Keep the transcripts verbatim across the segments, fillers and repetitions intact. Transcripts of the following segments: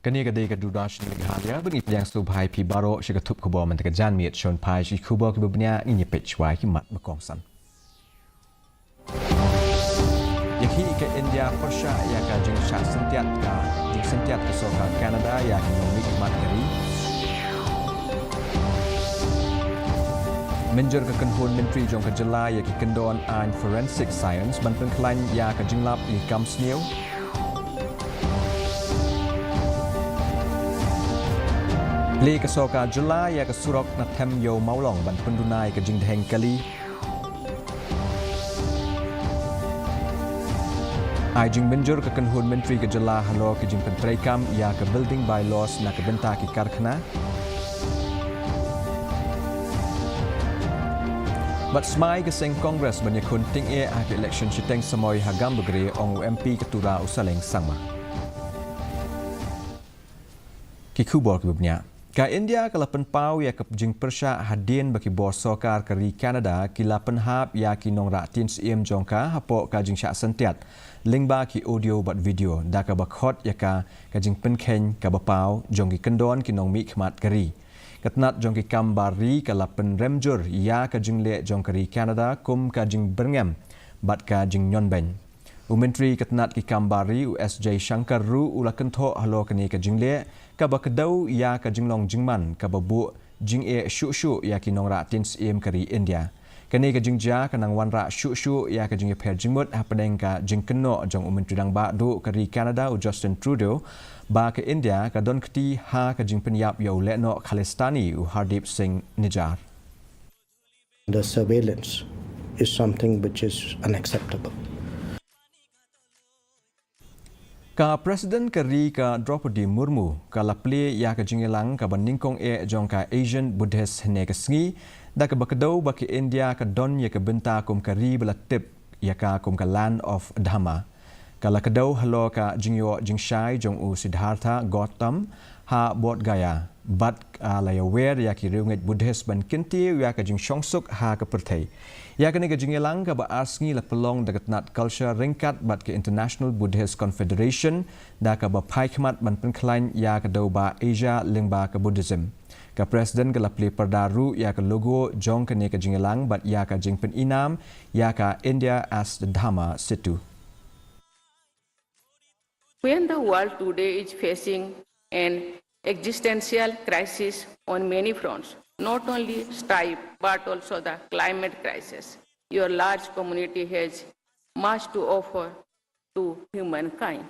Kane ka dei ka Doordarshan Meghalaya, ba ngi pdiang sngewbha ïa phi baroh sha ka thup khubor mynta ka janmiet. Sha ban phai sha ki khubor kiba bniah, ngin ïa peit shuwa ki mat ba kongsan. Ïakhih ka India pyrshah ïa ka jingshah syntiat ka, jingsyntiat ka sorkar Canada ïa ki nongmihkhmat ka ri. Mynjur ka kynhun myntri jong ka jylla ïa ki kyndon aiñ forensic science ban pynkhlaiñ ïa ka jinglap ïa ki kam sniew. Plie ka sorkar jylla ïa ka surok na them ïew Mawlong ban pynduna ïa ka jingdheng kali. Ai jingmynjur ka kynhun myntri ka jylla halor ka jingpyntreikam ïa ka building bylaws na ka bynta ki karkhana. Bad smai ka seng Congress ban ïakhun tyngeh ha ka election shiteng samoi ha Gambegre, ong u M P ka Tura u Saleng Sangma. Ki khubor kiba bniah. Ka India ka la pynpaw ïa ka jingpyrshah hadien ba ki bor sorkar ka ri Canada ki la pynhap ïa ki nongrah tien syiem jong ka hapoh ka jingshah syntiat lyngba ki audio bad video, da kaba khot ïa ka ka jingpynkheiñ kaba paw jong ki kyndon ki nongmihkhmat ka ri. Ka tnat jong ki kam bar ri ka la pynrem jur ïa ka jingleh jong ka ri Canada kum ka jingbyrngem bad ka jingñion beiñ. U Myntri ka tnat ki kam bar ri, u S Jaishankar ruh u la kynthoh halor kane ka jingleh, kaba kdew ïa ka jinglong jingman kaba buh jingeh shuh shuh ïa ki nongrah tien syiem ka ri India. Kane ka jingjia ka nang wanrah shuh shuh ïa ka jingïapher jingmut hapdeng ka jingkynnoh jong u Myntri Rangbah Duh ka ri Canada, u Justin Trudeau, ba ka India ka don kti ha ka jingpynïap ïa u lehnoh Khalistani, u Hardeep Singh Nijjar. The surveillance is something which is unacceptable. Ka President ka ri ka Droupadi Murmu ka la plie ïa ka jingïalang kaba nyngkong eh jong ka Asian Buddhist hynne ka sngi, da kaba kdew ba ka India ka don ïa ka bynta kum ka ri ba la tip ïa ka kum ka Land of Dharma. Ka la kdew halor ka jingïoh jingshai jong u Siddhartha Gautam ha Bodh Gaya, bad ka la ïawer ïa ki riewngeit Buddhist ban kyntiew ïa ka jingshongsuk ha ka pyrthei. Ïa kane ka jingïalang kaba ar sngi la pynlong da ka tnat culture ryngkat bad ka International Buddhist Confederation, da kaba phai khmat ban pynkhlaiñ ïa ka dewbah Asia lyngba ka Buddhism. Ka President ka la plie pyrda ruh ïa ka logo jong kane ka jingïalang bad ïa ka jingpynïnam ïa ka India as the Dharma Setu. When the world today is facing an existential crisis on many fronts, not only strife but also the climate crisis, your large community has much to offer to humankind.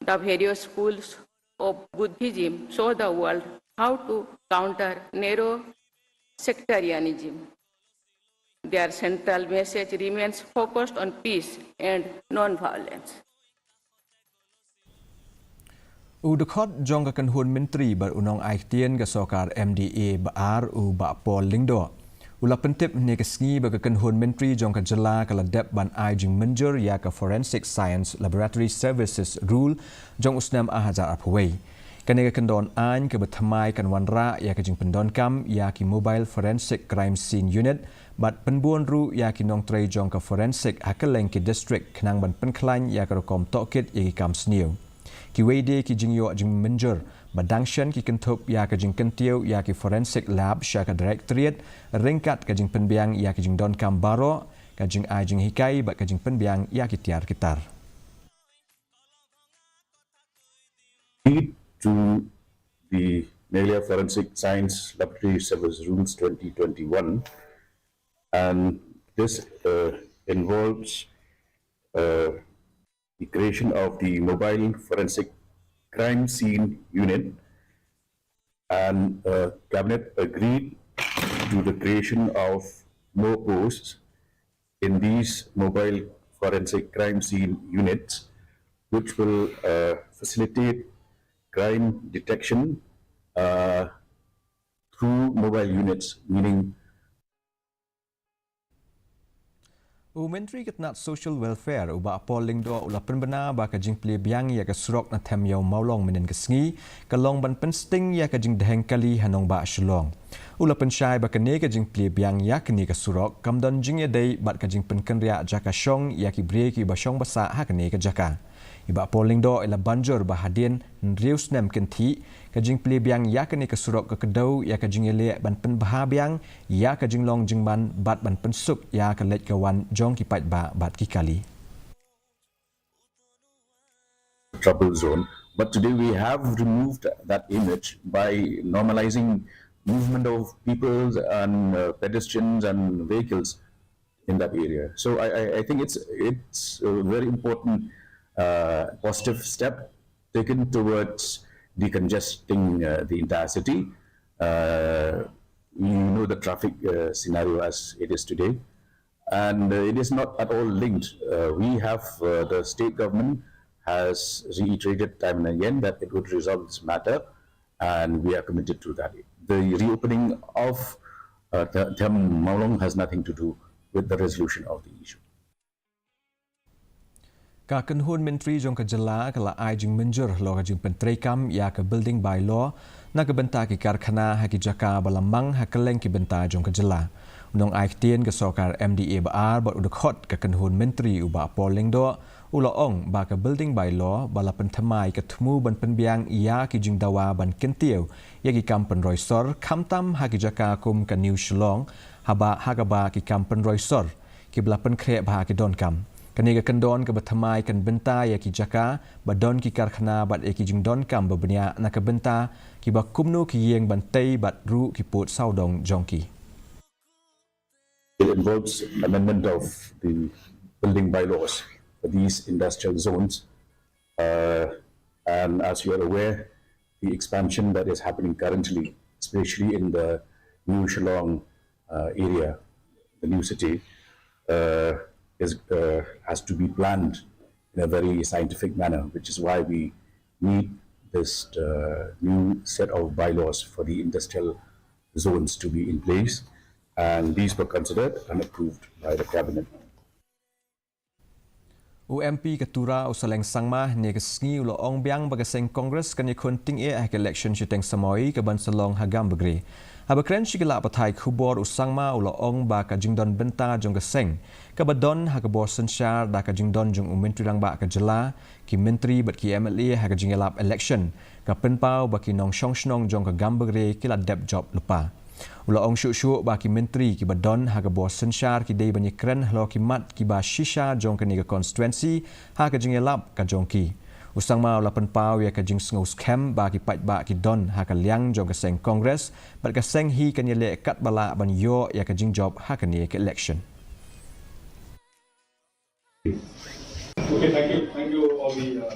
The various schools of Buddhism show the world how to counter narrow sectarianism. Their central message remains focused on peace and non-violence. U dkhot jong ka kynhun myntri bad u nongai ktien ka sorkar M D A ba ar, u Bah Paul Lyngdoh, u la pyntip hynne ka sngi ba ka kynhun myntri jong ka jylla ka la dep ban ai jingmynjur ïa ka Forensic Science Laboratory Services Rule jong u snem ar hajar arphew wei. Kane ka kyndon aiñ kaba thymmai kan wanrah ïa ka jingpyndonkam ïa ki Mobile Forensic Crime Scene Unit bad pynbun ruh ïa ki nongtrei jong ka forensic ha kylleng ki district khnang ban pynkhlaiñ ïa ka rukom tohkit ïa ki kam sniew. Kiwei de ki jingïoh jingmynjur ba dang shen ki kynthup ïa ka jingkyntiew ïa ki forensic lab sha ka Directorate ryngkat ka jingpynbiang ïa ki jingdonkam baroh, ka jingai jinghikai bad ka jingpynbiang ïa ki tiar ki tar. Lead to the Meghalaya Forensic Science Laboratory Service Rules twenty twenty-one, and this uh, involves uh, the creation of the Mobile Forensic Crime Scene Unit, and uh, Cabinet agreed to the creation of more posts in these Mobile Forensic Crime Scene Units, which will uh, facilitate crime detection uh, through mobile units, meaning U Myntri ka tnat Social Welfare, u Bah Paul Lyngdoh, u la pynbna ba ka jingplie biang ïa ka surok na Them Ïew Mawlong mynhynnin ka sngi ka long ban pynsting ïa ka jingdheng kali ha nongbah Shillong. U la pynshai ba kane ka jingplie biang ïa kane ka surok kam don jingïadei bad ka jingpynkynriah jaka shong ïa ki briew kiba shong ba sah ha kane ka jaka. I Bah Paul Lyngdoh i la ban jur ba hadien hynriew snem kynthih ka jingplie biang ïa kane ka surok ka kdew ïa ka jingïaleh ban pynbha biang ïa ka jinglong jingman bad ban pynsuk ïa ka leit ka wan jong ki paidbah bad ki kali. Trouble zone. But today we have removed that image by normalizing movement of people and uh, pedestrians and vehicles in that area. So I, I, I think it's it's a very important uh, positive step taken towards decongesting uh, the entire city. Uh, you know the traffic uh, scenario as it is today. And uh, it is not at all linked. Uh, we have, uh, the state government has reiterated time and again that it would resolve this matter, and we are committed to that. The reopening of uh, Them Maulong has nothing to do with the resolution of the issue. Ka kynhun myntri jong ka jylla ka la ai jingmynjur halor ka jingpyntreikam ïa ka building bylaw na ka bynta ki karkhana ha ki jaka ba la mang ha kylleng ki bynta jong ka jylla. U nongai ktien ka sorkar M D A ba ar bad u dkhot ka kynhun myntri u Bah Paul Lyngdoh u la ong ba ka building bylaw ba la pynthymmai ka thmu ban pynbiang ïa ki jingdawa ban kyntiew ïa ki kam pynroi sor khamtam ha ki jaka kum ka New Shillong haba ha kaba ki kam pynroi sor kiba la pynkhreh bha ki donkam. Kane ka kyndon kaba thymmai kan bynta ïa ki jaka ba don ki karkhana bad ïa ki jingdonkam ba bniah na ka bynta kiba kumno ki ïing ban tei bad ruh ki pud sawdong jong ki. It involves amendment of the building bylaws for these industrial zones. Uh, and as you are aware, the expansion that is happening currently, especially in the New Shillong uh, area, the new city, uh, is uh, has to be planned in a very scientific manner, which is why we need this uh, new set of bylaws for the industrial zones to be in place, and these were considered and approved by the cabinet. U M P ka Tura u Saleng Sangma hynne ka sngi u la ong biang ba ka seng Congress kan ïakhun tyngeh ha ka election shiteng samoi ka ban sa long ha Gambegre. Haba kren sha ki lad pathai khubor u Sangma u la ong ba ka jingdon bynta jong ka seng kaba don ha ka bor synshar da ka jingdon jong u Myntri Rangbah ka jylla, ki myntri bad ki M L A ha ka jingïalap election ka pynpaw ba ki nongshong shnong jong ka Gambegre ki la dep jop lypa. U la ong shuh shuh ba ki myntri kiba don ha ka bor synshar ki dei ban ïakren halor ki mat kiba shisha jong kane ka constituency ha ka jingïalap ka jong ki. U Sangma u la pynpaw ïa ka jingsngew skhem ba ki paidbah ki don ha ka liang jong ka seng Congress bad ka seng hi kan ïaleh katba lah ban ïoh ïa ka jingjop ha kane ka election. Okay, thank you. Thank you all the. Uh,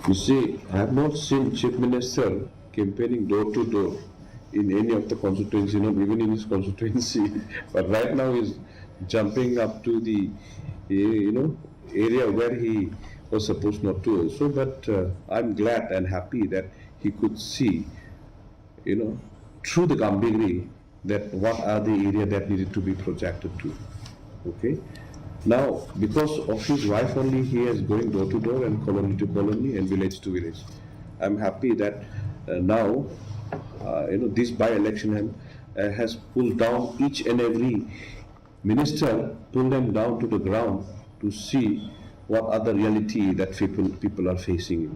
You see, I have not seen Chief Minister campaigning door to door in any of the constituency, not even in his constituency. But right now he's jumping up to the, eh, you know, area where he was supposed not to also. But uh, I'm glad and happy that he could see, you know, through the Gambegre that what are the area that needed to be projected to. Okay. Now, because of his wife only, he is going door to door and colony to colony and village to village. I'm happy that uh, now, uh, you know, this by-election uh, has pulled down each and every minister, pulled them down to the ground to see what are the reality that people people are facing.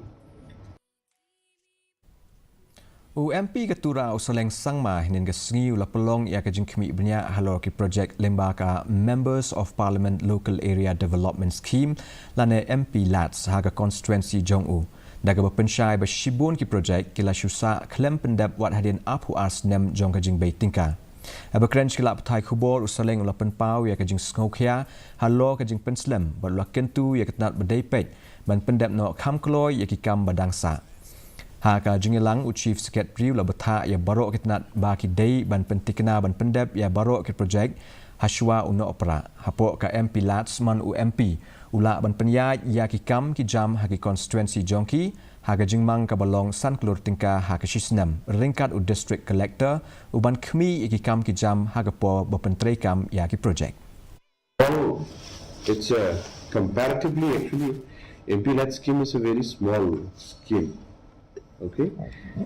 U M P ka Tura u Saleng Sangma hynnin ka sngi u la pynlong ïa ka jingkhmih bniah halor ki projek lyngba ka Members of Parliament Local Area Development Scheme lane M P LADS ha ka constituency jong u. Da kaba pynshai ba shibun ki projek ki la shu sah khlem pyndep wat hadien arphew ar snem jong ka jingbei tyngka. Haba kren sha ki lad pathai khubor u Saleng u la pynpaw ïa ka jingsngewkhia halor ka jingpynslem bad u la kyntu ïa ka tnat ba dei peit ban pyndep noh kham kloi ïa ki kam ba dang sah. Ha ka jingïalang u Chief Secretary u la bthah ïa baroh ki tnat ba ki dei ban pyntikna ban pyndep ïa baroh ki projek ha shuwa u noh prah. Hapoh ka M P LADS man u M P u lah ban pynïaid ïa ki kam ki jam ha ki constituency jong ki ha ka jingmang kaba long san klur tyngka ha ka shisnem ryngkat u District Collector u ban khmih ïa ki kam ki jam ha ka por ba pyntreikam ïa ki projek. Well, it's a comparatively actually M P LADS scheme is a very small scheme. Okay,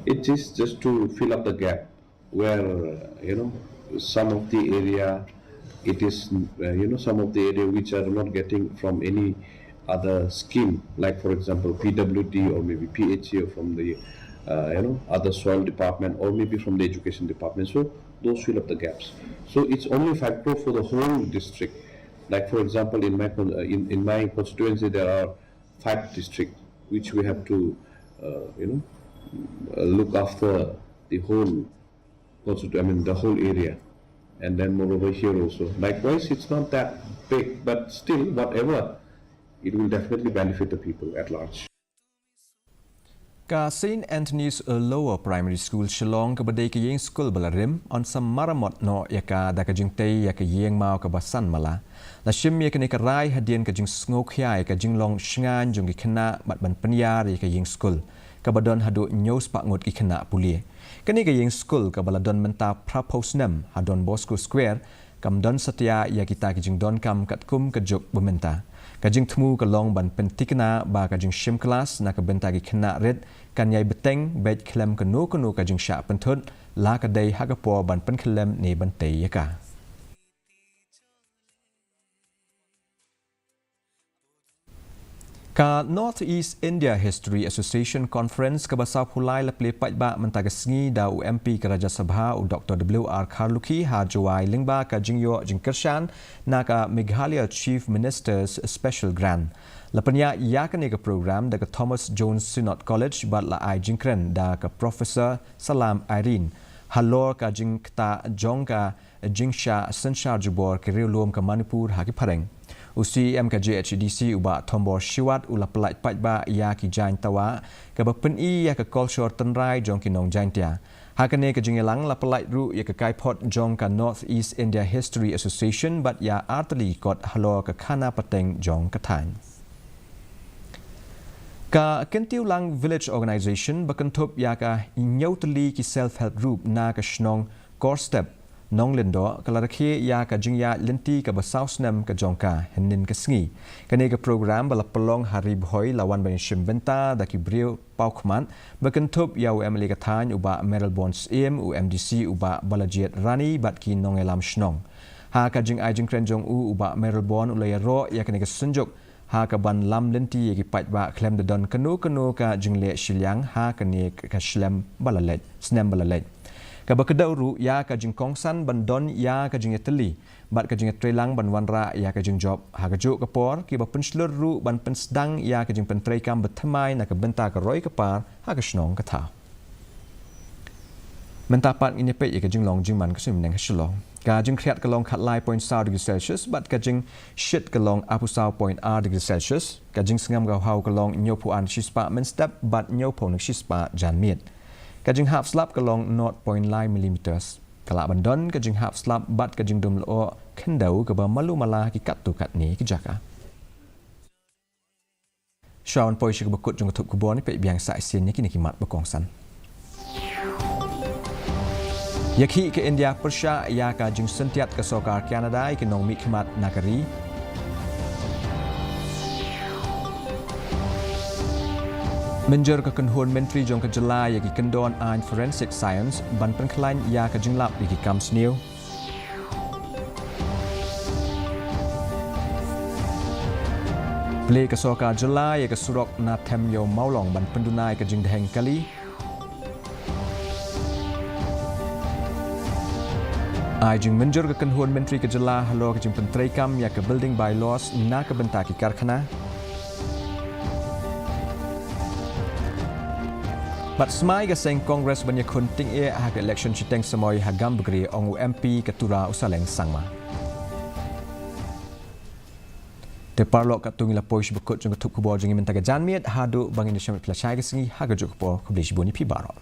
it is just to fill up the gap where uh, you know some of the area it is uh, you know some of the area which are not getting from any other scheme, like, for example, P W D or maybe P H A from the, uh, you know, other soil department or maybe from the education department. So those fill up the gaps. So it's only five crore for the whole district. Like, for example, in my con-, uh, in, in my constituency, there are five districts which we have to, uh, you know, uh, look after the whole constitu-, I mean, the whole area. And then moreover here also. Likewise, it's not that big, but still, whatever, it will definitely benefit the people at large. Ka Saint Anthony's Lower Primary School Shillong, kaba dei ka ïing skul ba la rim, yn sa maramot noh ïa ka da ka jingtei ïa ka ïing maw kaba san mala. La shim ïa kane ka rai hadien ka jingsngewkhia ïa ka jinglong shngaiñ jong ki khynnah bad ban pynïar ïa ka ïing skul, kaba don haduh hynñiew spah ngut ki khynnah pule. Kane ka ïing skul kaba la don mynta phra phew snem ha Don Bosco Square, kam don satia ïa kita ki jingdonkam katkum ka juk ba mynta. Ka jingthmu ka long ban pyntikna ba ka jingshim klas na ka bynta ki khynnah rit kan ïai bteng beit khlem kano kano ka jingshah pynthut, la ka dei ha ka por ban pynkhyllem ne ban tei ïa ka. Ka North East India History Association Conference kaba sawphew lai la plie paidbah mynta ka sngi da u M P ka Rajya Sabha u Doctor W R Kharlukhi ha Jowai lyngba ka jingïoh jingkyrshan na ka Meghalaya Chief Minister's Special Grant. La pynïaid ïa kane ka program da ka Thomas Jones Synod College bad la ai jingkren da ka Professor Salam Irene halor ka jingktah jong ka jingshah synshar jubor ki riewlum ka Manipur ha ki phareng. U C E M ka J H A D C u Bah Thombor Shiwat u la pyllait paidbah ïa ki jaiñ tawah kaba pyni ïa ka kolshor tynrai jong ki nong Jaiñtia. Ha kane ka jingïalang la pyllait ruh ïa ka kaiphod jong ka North East India History Association bad ïa artylli kot halor ka khana pateng jong ka thaiñ. Ka Kyntiewlang Village Organization ba kynthup ïa ka hynñiew tylli ki self help group na ka shnong Korstep, Nonglyndok, ka la rakhe ïa ka jingïaid lynti kaba saw snem ka jong ka hynnin ka sngi. Kane ka program ba la pynlong ha Ri Bhoi la wan ban ïashim bynta da ki briew paw khmat ba kynthup ïa u M L A ka thaiñ u Bah Mayralborn Syiem, u M D C u Bah Balajied Rani bad ki nongïalam shnong. Ha ka jingai jingkren jong u, u Bah Mayralborn u la ïaroh ïa kane ka synjuk ha kaban lam lynti ïa ki paidbah khlem da don kano kano ka jingleh shiliang ha kane ka shlem ba la leit, snem ba la leit. Kaba kdew ruh ïa ka jingkongsan ban don ïa ka jingïatylli bad ka jingïatreilang ban wanrah ïa ka jingjop. Ha kajuh ka por, kiba pynshlur ruh ban pynsdang ïa ka jingpyntreikam bathymmai na ka bynta ka roi ka par ha ka shnong ka thaw. Mynta pat ngin ïa peit ïa ka jinglong jingman ka suiñ bneng ha Shillong. Ka jingkhriat ka long khatlai point saw degree Celsius bad ka jingshit ka long arphew saw point ar degree Celsius. Ka jingsngem ka haw ka long hynñiewphew ar na ka shispah mynstep bad hynñiewphew na ka shispah janmiet. Ka jinghap slap ka long nought point lai millimeters. Ka lah ban don ka jinghap slap bad ka jingdum lyoh khyndew kaba malu mala ha ki katto katne ki jaka. Shuwa ban poi sha kaba kut jong ka thup khubor, ngin peit biang sa shisien ïa kine ki mat ba kongsan. Ïakhih ka India pyrshah ïa ka jingsyntiat ka sorkar Canada ïa ki nongmihkhmat na ka ri. Mynjur ka kynhun myntri jong ka jylla ïa ki kyndon aiñ forensic science ban pynkhlaiñ ïa ka jinglap ïa ki kam sniew. Plie ka sorkar jylla ïa ka surok na Them Ïew Mawlong ban pynduna ïa ka jingdheng kali. Ai jingmynjur ka kynhun myntri ka jylla halor ka jingpyntreikam ïa ka building bylaws na ka bynta ki karkhana. Bad smai ka seng Congress ban ïakhun tyngeh ha ka election shiteng samoi ha Gambegre, ong u M P ka Tura u Saleng Sangma. Te paralok, katto ngi la poi sha ba kut jong ka thup khubor jong ngi mynta ka janmiet, haduh ba ngin ïashem bad phi lashai ka sngi ha kajuh ka por, khublei shibun ïa phi baroh.